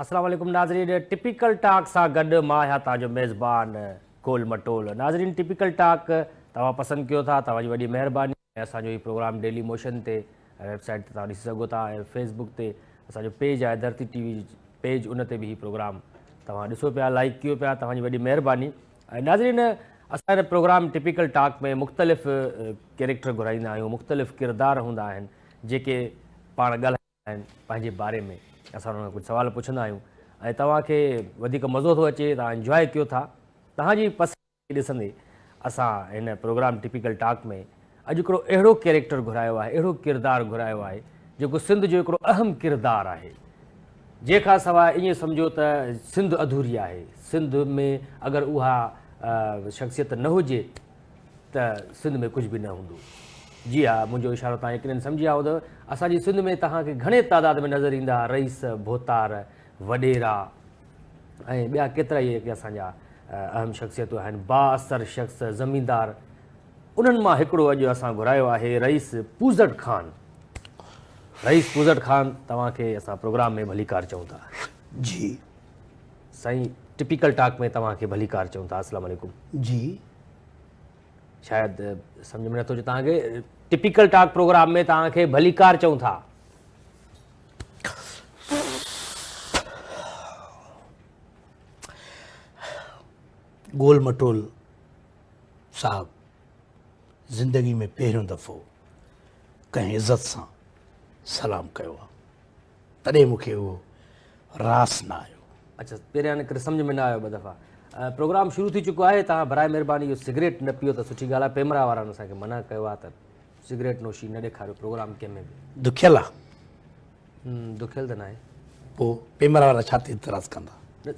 السلام عليڪم ناظرين ٽپيڪل ٽاڪ سان گڏ مان آهيان توهان جو ميزبان گول مٽول. ناظرين ٽپيڪل ٽاڪ توهان پسند ڪيو ٿا، توهان جي وڏي مهرباني ۽ اسان جو هي پروگرام ڊيلي موشن تي ويب سائيٽ تي توهان ڏسي سگهو ٿا ۽ فيس بڪ تي اسان جو پيج آهي ڌرتي ٽي وي پيج ان تي به هي پروگرام توهان ڏسو پيا لائيڪ ڪيو پيا توهان جي وڏي مهرباني. ۽ ناظرين اسان هن پروگرام ٽپيڪل ٽاڪ ۾ مختلف ڪيريڪٽر گهرائيندا آهيون، مختلف ڪردار هوندا آهن جيڪي پاڻ ڳالهائيندا آهن پنهنجي باري ۾ اسان انهن کان ڪجهه سوال پڇندا آهيون ۽ توهان کي وڌيڪ مزو ٿو اچي توهان انجواء ڪيو ٿا توهان جي پسند کي ڏسندي اسان هن پروگرام ٽپيڪل ٽاڪ ۾ اڄ هڪڙو اهڙو ڪيريڪٽر گهرايو آهي اهڙو ڪردار گهرايو آهي جيڪو سنڌ جو هڪڙو اهم ڪردار آهي جنهن کان سواء ائين سمجهو ته سنڌ اڌوري آهي سنڌ ۾ اگر اها شخصيت نه هجي ته سنڌ ۾ ڪجهه به نه هوندو. جي ها منهنجو اشارو توهان يقينن سمجهي ويا هوندؤ. اسان جي سنڌ ۾ توهان کي گهڻي تعداد ۾ نظر ايندا رئيس، ڀوتار، وڏيرا ۽ ٻيا ڪيترائي جيڪي اسان جا اهم شخصيتون آهن، بااثر شخص، زميندار، انهن مان هڪڙو اڄ اسان گهرايو آهي رئيس پوزٽ خان. رئيس پوزٽ خان توهان کي اسان پروگرام ۾ ڀليڪار چئون ٿا. جي. سائين ٽپيڪل ٽاڪ ۾ توهان کي ڀليڪار چئون ٿا. السلام عليڪم. جي. شايد سمجهه ۾ نٿو اچي توهان کي. ٽپيڪل ٽاڪ پروگرام ۾ توهان کي ڀليڪار چئون ٿا. گول مٽول صاحب زندگي ۾ پهريون دفعو ڪنهن عزت سان سلام ڪيو آ. تڏهن مون کي اهو راس نه آيو. اڇا پهريان ان ڪري سمجهه ۾ نه آيو. ٻه دفعا پروگرام شروع ٿي چڪو آهي توهان برائي مهرباني اهو سگريٽ نه پيئو ته سٺي ڳالهه آهي. پيمرا وارن اسان کي منع ڪيو آهي ته سگريٽ نوشي نه ڏيکاريو پروگرام ڪنهن ۾ به. دکيل آ. دکيل ته ناهي. پوء پيمرا وارا ڇا تي اعتراض ڪندا؟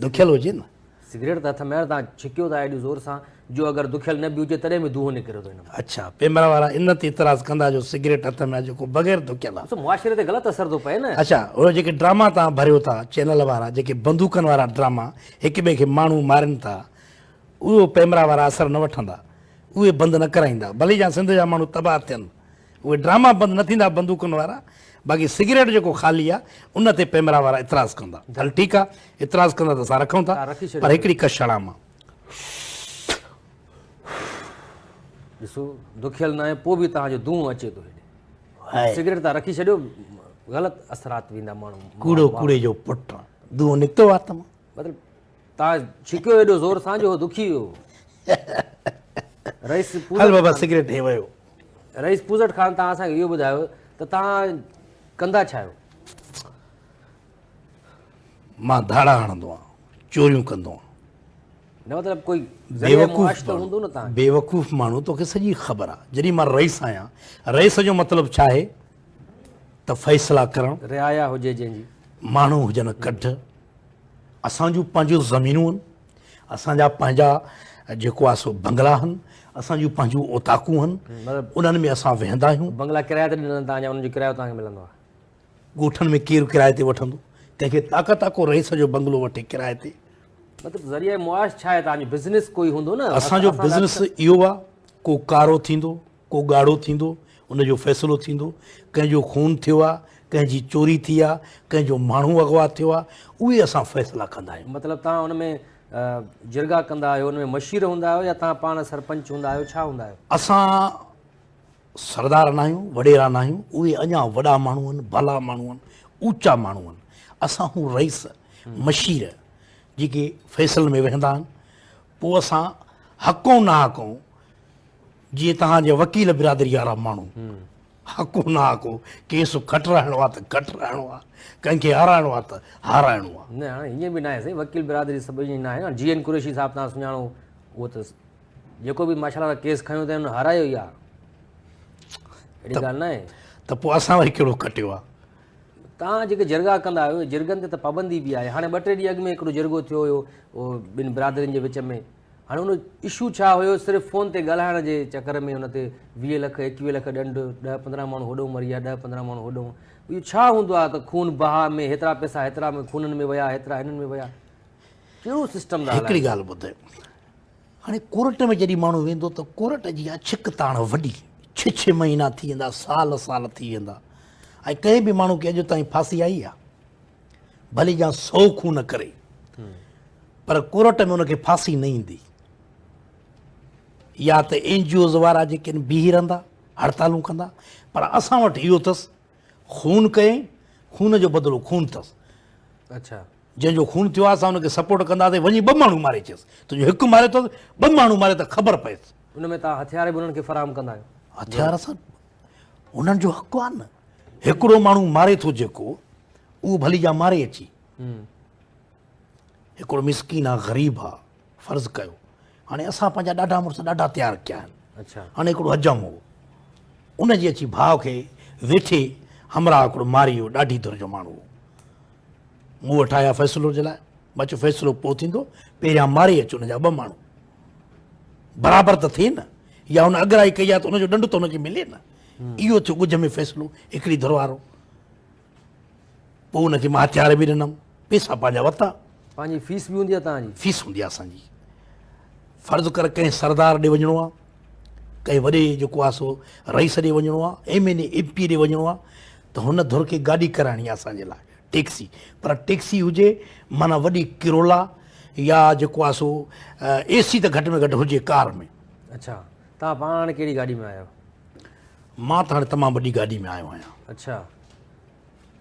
دکيل هجي نه. سگريٽ ته هٿ ۾ آهي توهان ڇڪيو ٿا ايڏي زور سان جو اگر دکيل نه به هجي تڏهن به دونهون نڪري ٿو هن مان. اڇا پيمرا وارا ان تي اعتراض ڪندا جو سگريٽ هٿ ۾ آهي جيڪو بغير دکيل آهي. ڏسو معاشري تي غلط اثر ٿو پئي نه. اڇا اهي جيڪي ڊراما توهان ڀريو ٿا چينل وارا جيڪي بندوقن وارا ڊراما هڪ ٻئي کي ماڻهو مارين ٿا اهو پيمرا وارا اثر نه وٺندا اهي بند نه ڪرائيندا ڀلي جا سنڌ جا ماڻهو تباهه ٿين. اهي ڊراما بند نه ٿيندا بندوقن وارا باقي سگريٽ جيڪو خالي آ ان تي پيمرا وارا اعتراض ڪندا. هل ٺيڪ آ اعتراض ڪندا ته اسان رکون ٿا پر هڪڙي ڪش هڻان مان. ڏسو دکيل ناهي پوء به توهان جو دونهون اچي ٿو هيڏي. سگريٽ تان رکي ڇڏيو غلط اثرات ويندا ماڻهو. ڪوڙو ڪوڙي جو پٽ دونهون نڪتو وات مان. مطلب تان ڇڪيو ايڏو زور سان جو هو دکي ويو. رئيس پوزٽ هل بابا سگريٽ هي ويو. رئيس پوزٽ خان تان اسان کي اهو ٻڌايو ته تان ڪندا ڇا آهيو؟ مان ڌاڙا هڻندو آهيان، چوريون ڪندو آهيان. نه مطلب ڪوئي ذريعه معاش ته هوندو نه تان. بيوقوف ماڻهو توکي سڄي خبر آهي. جڏهن مان رئيس آهيان، رئيس جو مطلب ڇا آهي ته فيصلا ڪرڻ، رعايا هجي جنهن جي، ماڻهو هجن ڪڍ، اسان جون پنهنجون زمينون آهن، اسان جا پنهنجا جيڪو آهي سو بنگلا آهن، اسان جون پنهنجون اوطاقون آهن، انهن ۾ اسان ويهندا آهيون. بنگلا ڪرايي تي ڏنل آهن توهان جا، انهن جو ڪرايو توهان کي ملندو آهي؟ ڳوٺن ۾ ڪير ڪرايي تي وٺندو؟ ڪنهن کي طاقت آهي ڪو رئيس جو بنگلو وٺي ڪرايي تي؟ مطلب ذريعه معاش ڇا آهي توهان جو؟ بزنس ڪوئي هوندو نه؟ اسان جو بزنس اهو آهي ڪو ڪارو ٿيندو، ڪو ڳاڙهو ٿيندو، ان جو فيصلو ٿيندو، ڪنهن جو خون ٿيو آ، ڪنهن جي چوري ٿي آ، ڪنهن جو ماڻهو اغوا ٿيو آ، اهي اسان فيصلا ڪندا آهيون. مطلب توهان ان ۾ جرڳا ڪندا آهيو، ان ۾ مشير هوندا آهيو يا توهان پاڻ سرپنچ هوندا آهيو، ڇا هوندا آهيو؟ اسان سردار ناهيون، وڏيرا ناهيون، اهي اڃا وڏا ماڻهو آهن، ڀلا ماڻهو آهن، اوچا ماڻهو آهن. اسان هون رئيس، مشير، جيڪي فيصلن ۾ ويهندا آهن، پوء اسان حقئون ناحقئون جيئن توهان جي وڪيل برادري وارا ماڻهو حقو نه حقو ڪيس کٽرائڻو آ ته کٽرائڻو آ، ڪنهن کي هارائڻو آ ته هارائڻو آ. نه هاڻي ائين به ناهي سائين وڪيل برادري سڀ ائين ناهي نه. جي اين قريشي صاحب توهان سڃاڻو اهو ته جيڪو به ماشاءالله ڪيس کنيو اٿئي ان هارايو ئي آ، اهڙي ڳالهه ناهي. ته پوء اسان وري ڪهڙو کٽيو آ؟ توهان جيڪي جرڳا ڪندا آهيو جرڳن تي ته پابندي به آهي. هاڻي ٻه ٽي ڏينهن اڳ ۾ هڪڙو جرڳو ٿيو هيو اهو ٻن برادرين جي وچ ۾، هاڻي ان اشو ڇا هيو صرف فون تي ڳالهائڻ جي چڪر ۾ ان تي 20 لک 21 لک ڏنڊ، 10 15 ماڻهو هوڏهون مري ويا، 10 15 ماڻهو هوڏهون. اهو ڇا هوندو آهي ته خون بها ۾ هيترا پئسا هيترا ۾ خونن ۾ ويا هيترا هنن ۾ ويا، ڪهڙو سسٽم ٿا هلائين؟ هڪڙي ڳالهه ٻڌ، هاڻي ڪورٽ ۾ جڏهن ماڻهو ويندو ته ڪورٽ جي اها ڇڪ تاڻ وڏي، ڇهه ڇهه مهينا ٿي ويندا، سال سال ٿي ويندا ۽ ڪنهن به ماڻهو کي اڄ تائين ڦاسي آئي آهي؟ ڀلي جا 100 خون ڪري پر ڪورٽ ۾ ان کي ڦاسي نه ايندي. يا ته اين جي اوز وارا جيڪي آهن بيهي رهندا، هڙتالون ڪندا، پر اسان وٽ اهو اٿس خون ڪيائين، خون جو بدلو خون اٿس. اڇا. جنهن جو خون ٿيو آهي اسان ان کي سپورٽ ڪنداسين، وڃي ٻه ماڻهو ماري اچيس، تنهنجو هڪ ماريو اٿس، ٻه ماڻهو ماري ته خبر پئيس. ان ۾ توهان هٿيار به انهن کي فراهم ڪندا آهيو؟ هٿيار اسان انهن جو حق آهي نه، هڪڙو ماڻهو ماري ٿو جيڪو اهو ڀلي جا ماري اچي. هڪڙو مسڪين آ، غريب آ، فرض ڪيو هاڻي اسان پنهنجا ڏاڍا مڙس ڏاڍا تيار ڪيا آهن. اڇا. هاڻي هڪڙو حجم هو، ان جي اچي ڀاء کي ويٺي همراهه هڪڙو ماري ويو، ڏاڍي ڌر جو ماڻهو هو. مون وٽ آيا فيصلو جي لاء، مان چيو فيصلو پوء ٿيندو، پهريان ماري اچ ان جا ٻه ماڻهو، برابر ته ٿئي نه، يا هن اڳرائي ڪئي آهي ته ان جو ڏنڊ ته هن کي ملي نه. اهو ٿيو ڳجهه ۾ فيصلو هڪڙي ڌر وارو. پوء ان کي مان هٿيار به ڏنم، پيسا پنهنجا ورتا. پنهنجي فيس به هوندي آهي توهان جي؟ فيس هوندي آهي اسان جي. فرض ڪر ڪنهن سردار ڏي وڃڻو آهي، ڪنهن وڏي جيڪو آهي سو رئيس ڏي وڃڻو آهي، ايم اين اي، ايم پي ڏي وڃڻو آهي ته هن ڌر کي گاڏي ڪرائڻي آهي اسان جي لاء ٽيڪسي، پر ٽيڪسي هجي معنيٰ وڏي ڪرولا يا جيڪو آهي سو اي سي ته گهٽ ۾ گهٽ هجي ڪار ۾. اڇا، توهان پاڻ هاڻي ڪهڙي گاڏي ۾ آيا آهيو؟ مان ته هاڻي تمام وڏي گاڏي ۾ آيو آهيان. اڇا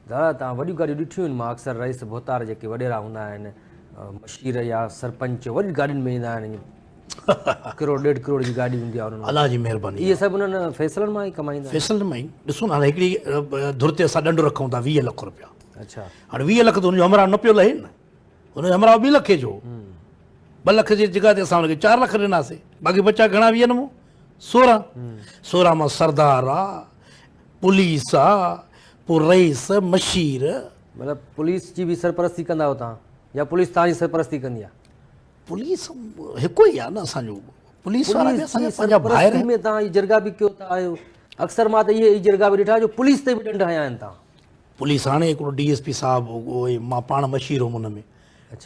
دادا توهان وڏيون گاڏيون ڏٺيون آهن؟ مان اڪثر رئيس ڀوتار جيڪي وڏيرا هوندا آهن، مشير يا سرپنچ وڏين گاڏين ۾ ايندا آهن، ڪروڙ ڏيڍ ڪروڙ جي گاڏي هوندي آهي انهن وٽ. الله جي مهرباني اهي سڀ انهن فيصلن مان ئي ڪمائيندا آهن. فيصلن مان ئي. ڏسو نه هاڻي هڪڙي ڌر تي اسان ڏنڊ رکون ٿا 20 لک روپيا. اڇا. هاڻي 20 لک ته هن جو همراهه نه پيو لهي نه، هن جو همراهه 2 لکي جو هو، 2 لک جي جڳهه تي اسان هن کي 4 لک ڏناسين، باقي بچا گهڻا ويهن مون؟ 16. 16 مان سردار آ، پوليس آ، پوء رئيس، مشير. مطلب پوليس جي به سرپرستي ڪندا آهيو توهان يا پوليس توهان جي سرپرستي ڪندي آ؟ پوليس هڪ ئي آ نه اسان جو، پوليس وارا به اسان جا پنهنجا ڀائر آهن. پوليس جي سرپرستي ۾ توهان هي جرڳا به ڪيو ٿا آهيو، اڪثر مان ته اهي جرڳا به ڏٺا جو پوليس تي به ڏنڊ هنيا آهن توهان. پوليس هاڻي هڪڙو ڊي ايس پي صاحب هو، مان پاڻ مشير هوم ان ۾،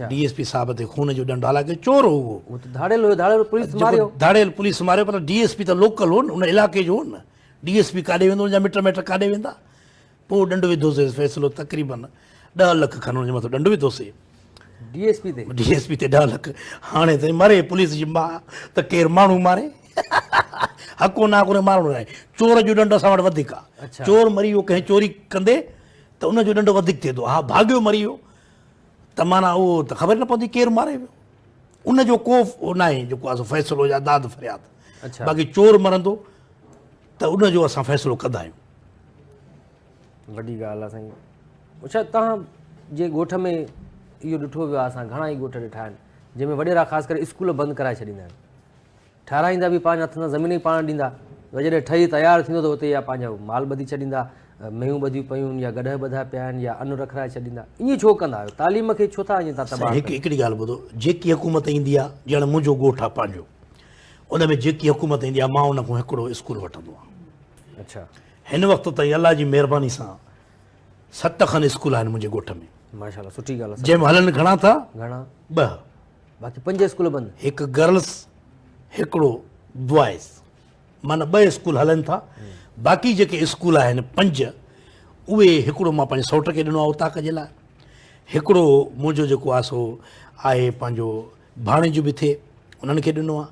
ڊي ايس پي صاحب تي خون جو ڏنڊ، حالانڪه چور هو اهو. اهو ته ڌاڙيل هيو، ڌاڙيل پوليس ماريو. ڌاڙيل پوليس ماريو، پر ڊي ايس پي ته لوڪل هو نه، ان علائقي جو هو نه، ڊي ايس پي ڪاڏي ويندو، ان جا مٽ مائٽ ڪاڏي ويندا. پوء ڏنڊ وڌوسي، فيصلو تقريبن 10 لک کن ان جي مٿان ڏنڊ وڌوسي. ڊي ايس پي تي؟ ڊي ايس پي تي 10 لک. هاڻي ته مري پوليس جي ماء ته ڪير ماڻهو ماري، حق نه ڪونهي مارڻو ناهي. چور جو ڏنڊ اسان وٽ وڌيڪ آ. چور مري ويو ڪنهن چوري ڪندي ته ان جو ڏنڊ وڌيڪ ٿئي ٿو. ها ڀاڳيو مري ويو ته معنيٰ اهو ته خبر نه پوندي ڪير ماري ويو، ان جو ڪو ناهي جيڪو آ سو فيصلو يا داد فرياد. باقي چور مرندو ته ان جو اسان فيصلو ڪندا آهيون. وڏي ڳالهه آ سائين. اڇا توهان جي ڳوٺ ۾ اهو ڏٺو ويو آهي، اسان گهڻا ئي ڳوٺ ڏٺا آهن جنهن ۾ وڏيرا خاص ڪري اسڪول بند ڪرائي ڇڏيندا آهن، ٺهرائيندا به پنهنجي هٿن سان، زمين ئي پاڻ ڏيندا، وري جڏهن ٺهي تيار ٿيندو ته اتي يا پنهنجو مال ٻڌي ڇڏيندا، مينهون ٻڌيون پيون آهن يا گڏهه ٻڌا پيا آهن يا ان رکرائي ڇڏيندا. ائين ڇو ڪندا آهيو؟ تعليم کي ڇو ٿا ائين تان تباهه ڪيو؟ هڪڙي ڳالهه ٻڌو، جيڪي حڪومت ايندي آهي، ڄڻ منهنجو ڳوٺ آهي پنهنجو، ان ۾ جيڪي حڪومت ايندي آهي مان ان کان هڪڙو اسڪول وٺندو آهيان. اڇا. هن وقت تائين الله جي مهرباني سان 7 کن اسڪول آهن منهنجي ڳوٺ ۾. ماشاءالله سٺي ڳالهه آهي. جنهن ۾ هلن گهڻا ٿا؟ گهڻا؟ 2. باقي 5 اسڪول بند. هڪ گرلس هڪڙو بوائز، معنيٰ 2 اسڪول هلن ٿا. باقي جيڪي اسڪول آهن 5، اهي هڪڙو مان پنهنجي سئوٽ کي ڏنو آهي اوطاق جي لاء، هڪڙو منهنجو جيڪو آهي سو آهي پنهنجو ڀاڻيجو به ٿئي انهن کي ڏنو آهي،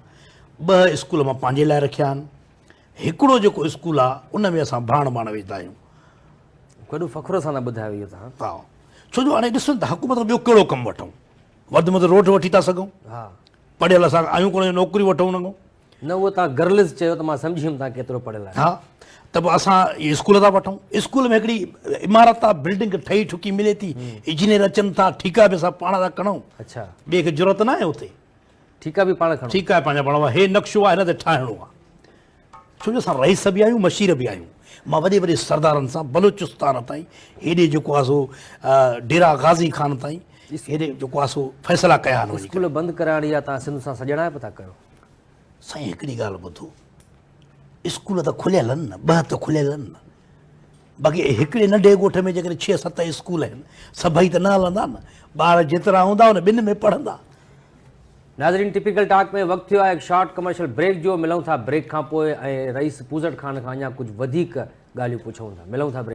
2 اسڪول مان پنهنجي لاء رکيا آهن، هڪڙو جيڪو اسڪول آهي ان ۾ اسان ڀاڻ ڀاڻ وجهندا آهيون. وڏو فخر سان ٿا ٻڌايو اهو توهان. ها، ڇو جو هاڻي ڏسو ته حڪومت کان ٻيو ڪهڙو ڪم وٺون، وڌ ۾ وڌ روڊ وٺي ٿا سگهون، پڙهيل اسان آهيون ڪونه جو نوڪري وٺون ان کان. نه اهو توهان گرلز چيو ته مان سمجهي ويم توهان ڪيترو پڙهيل آهيو. ها ته پوء اسان اسڪول ٿا وٺون، اسڪول ۾ هڪڙي عمارت آ، بلڊنگ ٺهي ٺڪي ملي ٿي، انجنيئر اچن ٿا، ٺيڪا به اسان پاڻ ٿا کڻون. ٻئي کي ضرورت ناهي اتي. ٺيڪا به پاڻ کڻو. ٺيڪا به پنهنجا پاڻ، هي نقشو آ هن تي ٺاهڻو آ. ڇو جو اسان رئيس به آهيون مشير به آهيون. مان وڏي وڏي سردارن سان بلوچستان تائين هيڏي جيڪو آ سو ڊيرا غازي خان تائين هيڏي جيڪو آ سو فيصلا ڪيا آهن وڃي ڪري. اسڪول بند ڪرائڻ يا توهان سنڌ سان سڄڻائپ ٿا ڪيو؟ سائين هڪڙي ڳالهه ٻڌو، اسڪول ته کليل آهن نه، 2 ته کليل آهن نه، باقي هڪڙي ننڍي ڳوٺ ۾ جيڪڏهن 6 7 اسڪول آهن سڀئي ته نه هلندا نه، ٻار جيترا هوندا ان ٻن ۾ پڙهندا. ناظرين ٽپيڪل ٽاڪ ۾ وقت ٿيو آهي هڪ شارٽ ڪمرشل بريڪ جو، ملون ٿا بريڪ کان پوء ۽ رئيس پوزٽ خان کان اڃا ڪجهه وڌيڪ ڳالهيون پڇون ٿا. ملون ٿا بريڪ.